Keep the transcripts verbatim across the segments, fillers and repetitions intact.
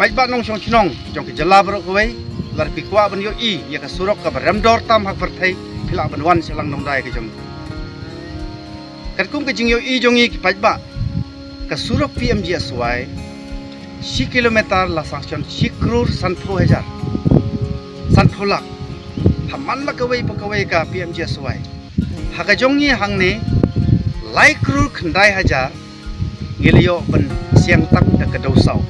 Paidbah nongshong shnong jong ka jylla baroh kawei, lada phi kwah ban ïohi ïa ka surok kaba rem dor tam ha ka pyrthei, phi lah ban wan sha Langdongdai ka jong. Katkum ka jingïohi jong ngi ki paidbah, ka surok P M G S Y shi kilometer la sanction shi klur sanphew hajar, sanphew lak. Ha man la kawei pa kawei ka P M G S Y. Ha ka jong ngi hangne lai klur khyndai hajar ngi la ïoh ban siang tak da ka dew saw.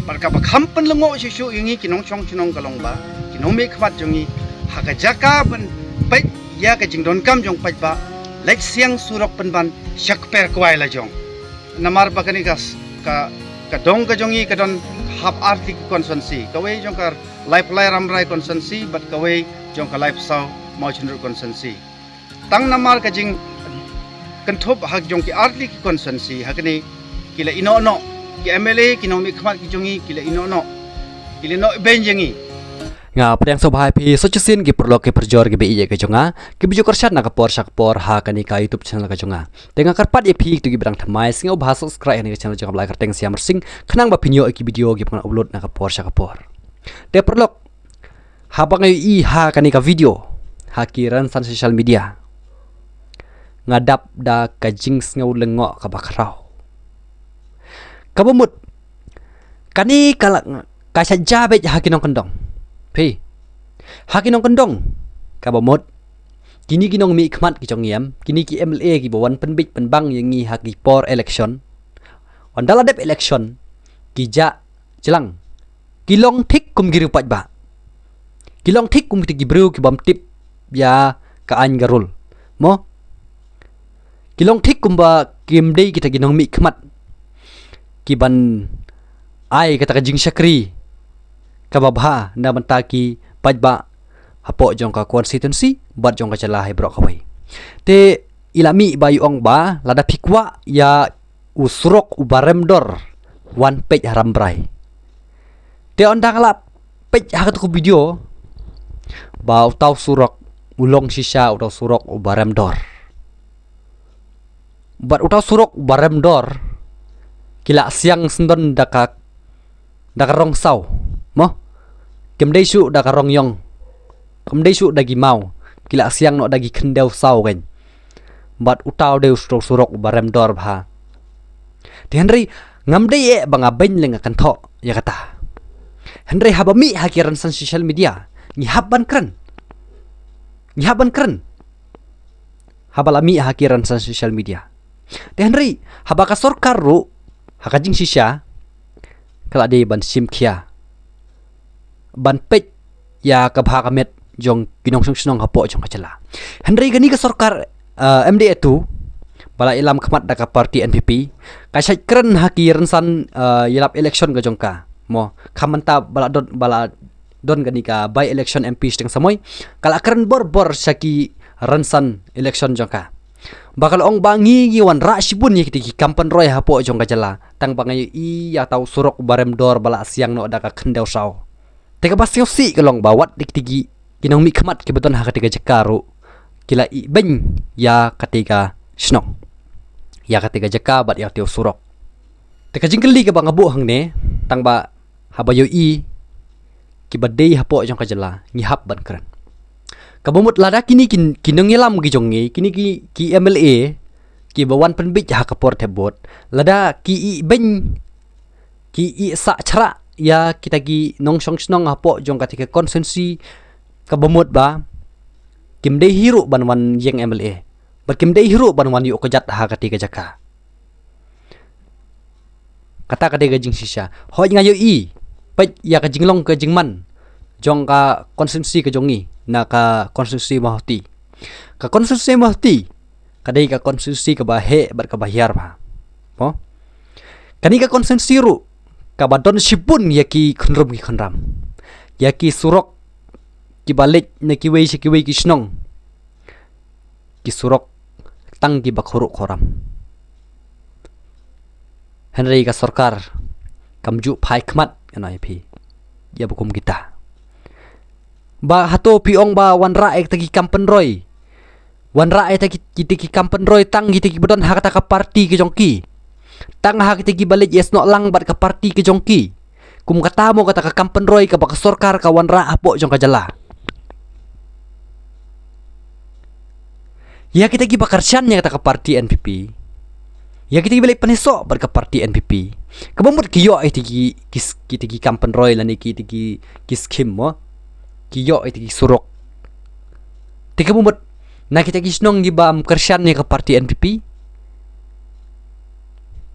Bad kaba kham pynlyngngoh shuh shuh ïa ngi ki nongshong shnong ka long ba ki nongmihkhmat jong ngi, ha ka jaka ban peit ïa ka jingdonkam jong paidbah, leit siang surok pynban sha kper kwai la jong. Namar ba kane ka s-, ka, ka dong ka jong ngi ka don hap artylli ki constituency, kawei jong ka laiphew lai Rambrai constituency bad kawei jong ka laiphew saw Mawshynrut constituency. Tang namar ka jingkynthup ha jong ki artylli ki constituency, ha kane ki la ïehnoh noh, ki M L A, ki nongmihkhmat ki jong ngi ki la ïehnoh noh, ki la ïehnoh beiñ ïa ngi. Nga pdiang sngewbha ïa phi sa shisien ki paralok ki parajor kiba ïeit ka jong nga, kiba ju kyrshan na ka por sha ka por ha kane ka YouTube channel ka jong nga. Te nga kyrpad ïa phi kito kiba dang thymmai, sngewbha subscribe ïa kane ka channel jong nga, ba la ai kyrteng Siam Marsing, khnang ba phin ïoh ïa ki video kiba ngan upload na ka por sha ka por. Te paralok, haba nga ïohi ha kane ka video ha ki rynsan social media, nga dap da ka jingsngew lyngngoh kaba khraw. Kaba mut, kane ka la, ka shah jia beit ha ki nongkyndong. Phi, ha ki nongkyndong, kaba mut, kine ki nongmihkhmat ki jong ngi, em, kine ki M L A kiba wan pynbeit pynbang ïa ngi ha ki por election, ynda la dep election, ki jah jlang, ki long thik kum ki riew paidbah. Ki long thik kum kita ki briew ki bym tip ïa ka aiñ ka rul, mo? Ki long thik kumba kim dei kita ki nongmihkhmat kiban ai kata ka jingshakri kaba bha na bynta ki paidbah hapoh jong ka constituency bad jong ka jylla hi baroh kawei. Te i la mih ba i ong ba lada phi kwah ïa u surok uba rem dor, wan peit ha Rambrai. Te ynda nga la peit ha kata ka video ba uta u surok u long shisha uta u surok uba rem dor. Bad uta u surok uba rem dor, ki la siang syndon da ka, da ka rong saw, mo? Kim dei shuh da ka rong ïong, kim dei shuh da ki maw, ki la siang noh da ki khyndew saw kein. Bad uta u dei u surok, surok uba rem dor bha. Te hynrei ngam dei eh ba nga beiñ lane nga kynthoh ïa kata. Hynrei haba mih ha ki rynsan social media, ngi hap ban kren. Ngi hap ban kren haba la mih ha ki rynsan social media. Te hynrei haba ka sorkar ruh ha ka jingshisha ka la dei ban shim khia, ban peit ïa ka bha ka met jong ki nongshong shnong hapoh jong ka jylla. Hynrei kane ka sorkar, eh, M D A two, ba la ïalam khmat da ka party N P P, ka shait kren ha ki rynsan, eh, ïalap election ka jong ka, mo, khamtam ba la don, ba la don kane ka by election M P shiteng samoi, ka la kren bor bor sha ki rynsan election jong ka, ba ka la ong ba ngi ngi wanrah shibun ïa kita ki kam pynroi hapoh jong ka jylla, tang ba nga ïohi ïa uta u surok uba rem dor ba la siang noh da ka khyndew saw. Te kaba sngewsih ka long ba wat ïa kita ki, ki nongmihkhmat kiba don ha kata ka jaka ruh ki la ïeh beiñ ïa kata ka shnong, ïa kata ka jaka bad ïa uta u surok. Te ka jingkylli kaba nga buh hangne, tang ba haba ïohi kiba dei hapoh jong ka jylla, ngi hap ban kren. Kaba mut lada kine ki, ki nongïalam ki jong ngi, kine ki, ki M L A kiba wan pynbeit ha ka por thep vote, lada ki ïeh beiñ, ki ïeh sah shrah ïa kita ki nongshong shnong hapoh jong kata ka constituency, kaba mut ba kim dei hi ruh ban wan ïeng M L A, bad kim dei hi ruh ban wan ïuh kjat ha kata ka jaka. Kata ka dei ka jingshisha. Hooid nga ïohi, peit ïa ka jinglong ka jingman jong ka constituency ka jong ngi, na ka constituency Mawhati. Ka constituency Mawhati ka dei ka constituency kaba heh bad kaba hiar bha, mo? Kane ka constituency ruh kaba don shibun ïa ki khunrum ki khunram, ïa ki surok kiba leit na kiwei sha kiwei ki shnong, ki surok tang kiba khuruh khuram. Hynrei ka sorkar kam ju phai khmat, ngan ong ïa phi, ïa ba kum kita. Ba hato phi ong ba wanrah ïa kita ki kam pynroi, wanrah ïa kita ki, kita ki kam pynroi tang kita kiba don ha kata ka party ka jong ki, tang ha kita kiba leit ïasnoh lang bad ka party ka jong ki, Kum kata mo kata ka kam pynroi kaba ka sorkar ka wanrah hapoh jong ka jylla. Ïa kita kiba kyrshan ïa kata ka parti N P P, ïa kita kiba leh pynïasoh bad ka parti N P P, kaba mut ki ïoh ïa kita ki, ki, kita ki kam pynroi lane kita ki, ki skim mo, ki ïoh ïa kita ki surok. Te kaba mut na kita ki shnong kiba ym kyrshan ïa ka parti N P P,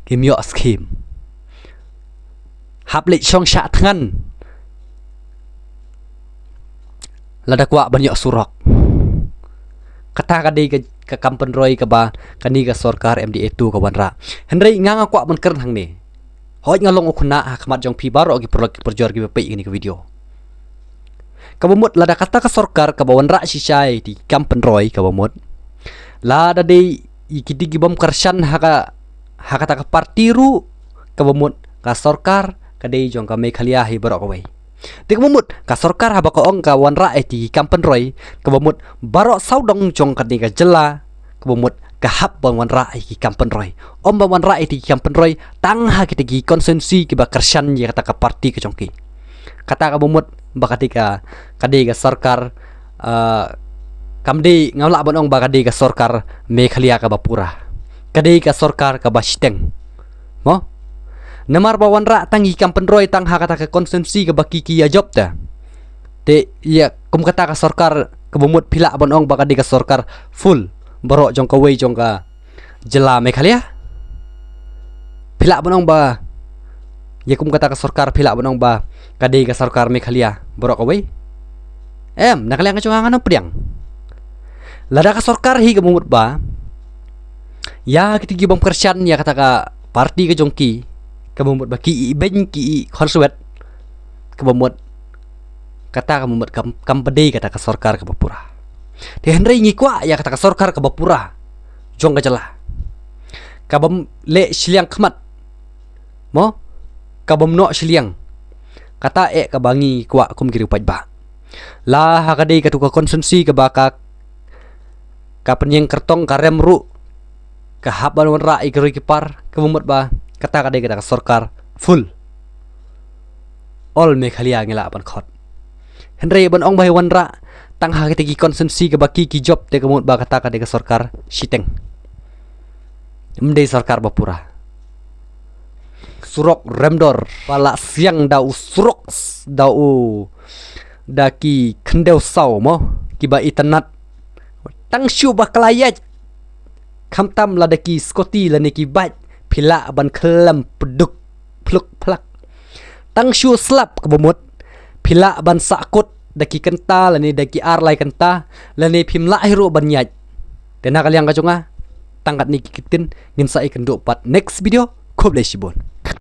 kim ïoh skim. Hap leit shong shah thngan lada kwah ban ïoh surok. Kata ka dei ka, ka kam pynroi kaba kane ka sorkar M D A two ka wanrah. Hynrei nga nga kwah ban kren hangne. Hooid, nga long u khynnah ha khmat jong phi baroh ki paralok ki parajor kiba peit ïa kane ka video. Kaba mut lada kata ka sorkar kaba wanrah shisha ïa kita ki kam pynroi, kaba mut lada dei ïa kita ki bym kyrshan ha ka, ha kata ka parti ruh, kaba mut ka sorkar ka dei jong ka Meghalaya hi baroh kawei. Te kaba mut ka sorkar haba ka ong ka wanrah ïa kita ki kam pynroi, kaba mut baroh sawdong jong kane ka jylla, kaba mut ka hap ban wanrah ïa ki kam pynroi. Ym ban wanrah ïa ki kam pynroi tang ha kita ki constituency kiba kyrshan ïa kata ka parti ka jong ki. Kata kaba mut ba ka dei ka, ka dei ka sorkar, ah, kam dei, ngam lah ban ong ba ka dei ka sorkar Meghalaya kaba pura. Ka dei ka sorkar kaba shiteng. Mo? Namar ba wanrah tang ïa ki kam pynroi tang ha kata ka constituency kaba ki, ki ïa jop te. Te ïa kum kata ka sorkar kaba mut phi lah ban ong ba ka dei ka sorkar full baroh jong kawei jong ka jylla Meghalaya? Phi lah ban ong ba ïa kum kata ka sorkar phi lah ban ong ba ka dei ka sorkar Meghalaya baroh kawei? Em, na ka liang ka jong nga ngan ong pdiang. Lada ka sorkar hi kaba mut ba ïa kita ki bym kyrshan ïa kata ka parti ka jong ki, kaba mut ba ki ibeiñ ki ikhonswet, kaba mut kata kaba mut kam, kam pat dei kata ka sorkar kaba pura. Te hynrei ngi kwah ïa kata ka sorkar kaba pura jong ka jylla, kabym leh shiliang khmat mo, kabym noh shiliang. Kata eh kaba ngi kwah kum ki riew paidbah. La ha ka dei katu ka constituency kaba ka, ka pynïeng kyrtong ka rem ruh, ka hap ban wanrah ïa ki roi ki par, kaba mut ba kata ka dei kata ka sorkar full. All Meghalaya ngi lah ban khot. Hynrei ban ong ba hi wanrah tang ha kita ki constituency kaba ki, ki jop te kaba mut ba kata ka dei ka sorkar shiteng. Ym dei sorkar ba pura. Surok remdor, ba la siang da u surok, da u, da ki khyndew saw mo, kiba itynnad. Tang shu ba khlaiñ, khamtam lada ki scooty lane ki bike, phi lah ban khlem pduk phluk phlak. Tang shu slap kaba mut, phi lah ban sahkut da ki kynta lane da ki ar lai kynta, lane phim lah hi ruh ban ïaid. Te na ka liang ka jong nga, tang katne ki ktien, ngin sa ïakynduh pat next video. Khublei shibun.